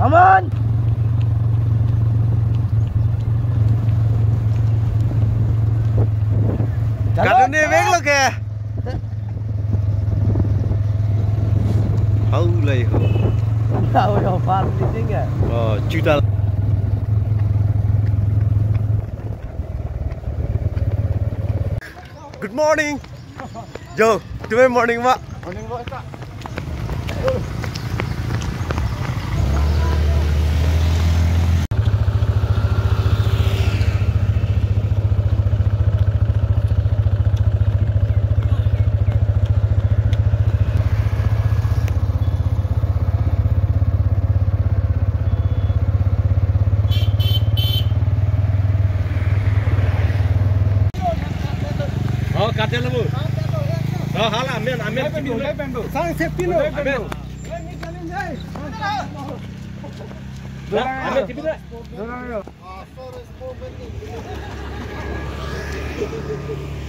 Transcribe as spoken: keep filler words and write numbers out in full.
Come on. Kadun ni bek lo ke. Hau lai ho. Hau yo, farm di sing ya. Oh, juta. Good morning. Jo, tumhe morning ma. Morning, boy. Oh, kadel bu. Oh, hala, amen, amen. Sang safety lo. Amen. Amen, amen.